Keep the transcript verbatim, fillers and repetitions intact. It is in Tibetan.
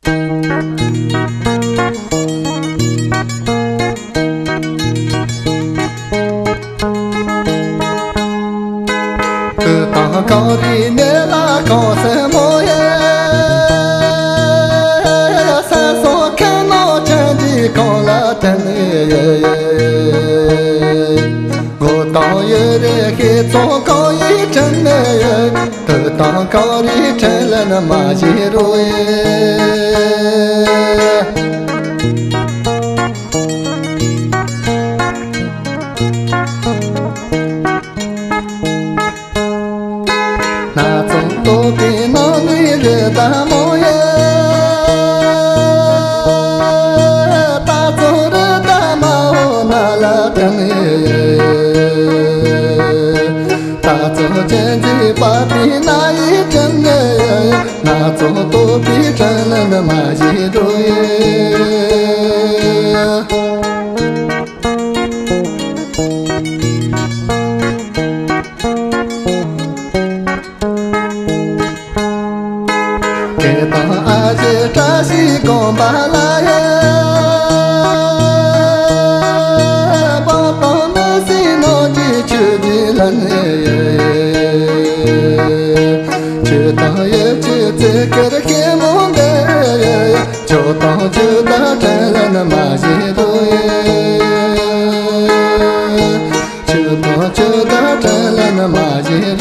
དུ་དང་གངས་རིའི་གནས་ལ་གངས་སེར་མོ་ཡེ། ས་སོགས་ཁ་ནང་ཅན་གྱི་གངས་ལ་བརྟེན་ནས་ཡེ། སྒོ་དང་ཡུ་རེ་ཤེལ་ཚོགས་གང་ཡིན་དྲན་ནས་ཡེ། དུ་དང་གངས་རིའི་དྲིན་ལན་མ་བཞེས་རོགས་ཡེ། སྣ་ཚོགས་རྟོག་པའི་ནང་ནས་རི་དྭགས་མོ་ཡེ། རྟ་ཚོ་རི་དྭགས་མ་འོ་ན་ལ་དང་ཡེ། རྟ་ཚོ་ཅན་གྱི་པ་པི་ན་ཡི་དྲིན་ནས་ཡེ། སྣ་ཚོགས་རྟོག་པའི་དྲིན་ལན་མ་བཞེས་རོགས་ཡེ། སྐད་དང་ཨ་ཅེ་བཀྲ་ཤིས་དགོན་པ་ལ་ཡེ། སྤང་དང་མི་སྲིན་ནོར་གྱི་ཆུ་བཞི་ལ་ནི་ཡེ། ཆོས་དང་ཡེ་ཆོས་བརྩེ་དཀར་སྐྱེད་མོ་འདི་ཡེ། ཆོས་དང་ཆོས་དང་དྲིན་ལན་མ་བཞེས་རོགས་ཡེ། ཆོས་དང་ཆོས་དང་དྲིན་ལན་མ་བཞེས།